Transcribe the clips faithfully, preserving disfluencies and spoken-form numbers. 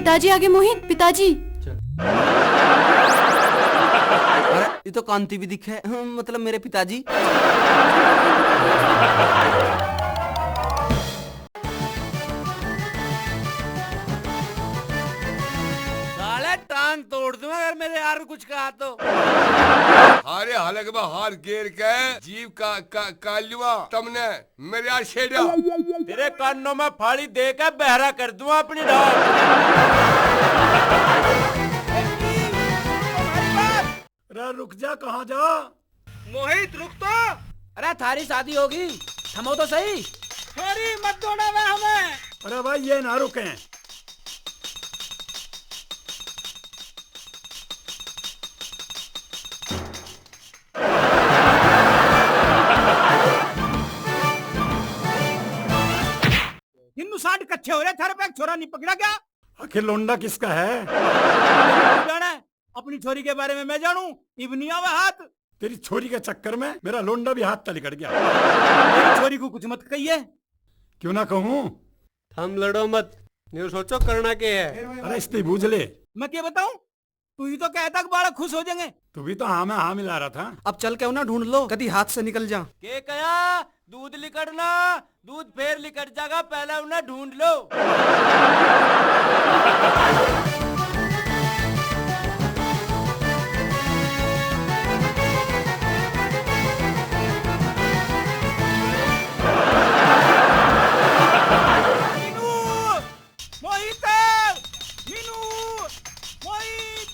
पिताजी आगे मोहित, पिताजी। चल। अरे, ये तो कांति भी दिखे, मतलब मेरे पिताजी। साले टांग तोड़ दूंगा अगर मेरे यार को कुछ कहा तो। हारे हालक में हाथ गेर के जीव का, का, कालुआ तमने मेरे यार शेड़ा। तेरे कानों में फाड़ी दे के बहरा कर दूंगा अपनी डाल। अरे रुक जा, कहाँ जा? मोहित, रुक तो। अरे थारी शादी होगी, थमो तो सही। छोरी मत दौड़ावे हमें। अरे भाई, ये ना रुके। तीनों साठ कट्ठे हो रहे, थारे पे एक छोरा नहीं पकड़ा क्या? आखिर लोंडा किसका है? तू जाने, अपनी छोरी के बारे में मैं जानू, इब नहीं आवे हाथ। तेरी छोरी के चक्कर में मेरा लोंडा भी हाथ तले कट गया। मेरी छोरी को कुछ मत कहिए। क्यों ना कहूँ? थम लड़ो मत, न्यू सोचो करना के है। अरे इसने बूझ ले। मैं क्या बताऊं? तू ही तो कहता कि बालक खुश हो जाएंगे। तू भी तो हाँ में हाँ मिला रहा था। अब चल के उन्हें ढूंढ लो, कदी हाथ से निकल जा। के कया? दूध लिकड़ना, दूध फेर लिकड़ जाएगा, पहले उन्हें ढूंढ लो। मीनू! मोहित! मीनू! मोहित!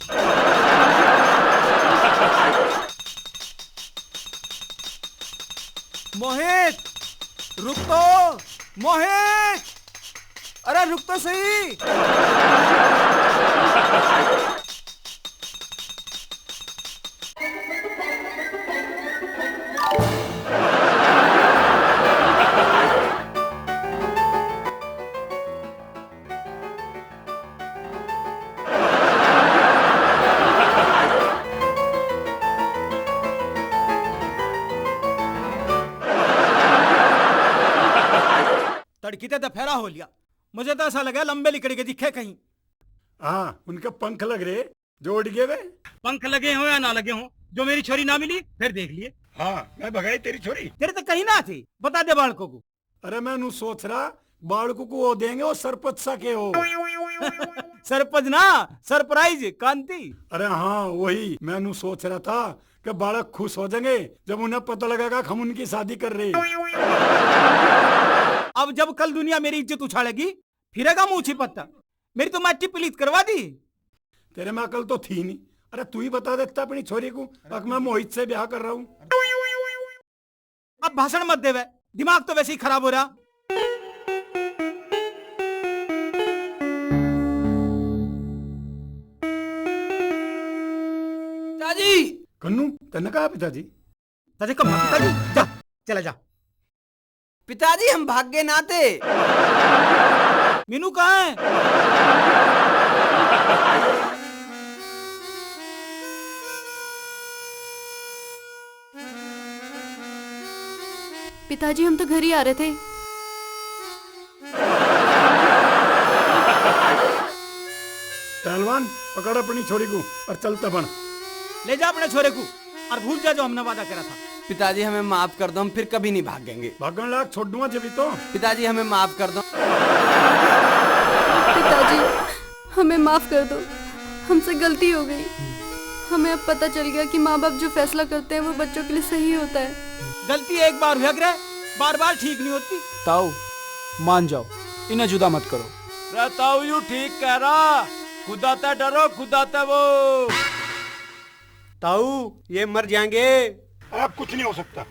मोहित! रुक तो! मोहित! अरे रुक तो सही। तड़की ते दफेरा हो लिया। मुझे तो ऐसा लगा लंबे लिकड़ के दिखे कहीं। हाँ, उनके पंख लग रहे, जो उड़ गए वे। पंख लगे हो या ना लगे हो, जो मेरी छोरी ना मिली, फिर देख लिए। हाँ, मैं भगाई तेरी छोरी। तेरे तो कहीं ना थी, बता दे बालकों को। अरे मैं नू सोच रहा, बालकों को वो देंगे, वो सरपंच सा के हो। सरपंच ना, सरप्राइज, कांति। अरे हाँ, वही मैं नू सोच रहा था कि बालक खुश हो जाएंगे जब उन्हें पता लगेगा कि हम उनकी शादी कर रहे। अब जब कल दुनिया मेरी इज्जत उछालेगी, फिरेगा मुंह छिपत्ता। मेरी तो माटी पलीत करवा दी। तेरे में अकल तो थी नहीं। अरे तू ही बता देता अपनी छोरी को, अक मैं मोहित से ब्याह कर रहा हूँ। अब भाषण मत देवे, दिमाग तो वैसे ही खराब हो रहा। पिताजी। कन्नू, तन्ने कहा पिताजी? ताजे कम पिताजी, जा, चला जा। पिताजी, हम भाग गए ना थे। मीनू कहाँ है? पिताजी, हम तो घर ही आ रहे थे। पहलवान, पकड़ अपनी छोरी को और चलते बन। ले जा अपने छोरे को और भूल जा जो हमने वादा करा था। पिताजी, हमें माफ कर दो, हम फिर कभी नहीं भागेंगे। भागण लायक छोड़ दूंगा जब तो। पिताजी, हमें माफ कर दो। पिताजी, हमें माफ कर दो, हमसे गलती हो गई। हमें अब पता चल गया कि माँ बाप जो फैसला करते हैं वो बच्चों के लिए सही होता है। गलती एक बार हुआ करे, बार बार ठीक नहीं होती। ताऊ, मान जाओ, इन्हें जुदा मत करो। रे ताऊ, यू ठीक कह रहा, खुदा ते डरो, खुदा ते वो। ताऊ, ये मर जाएंगे। अब कुछ नहीं हो सकता।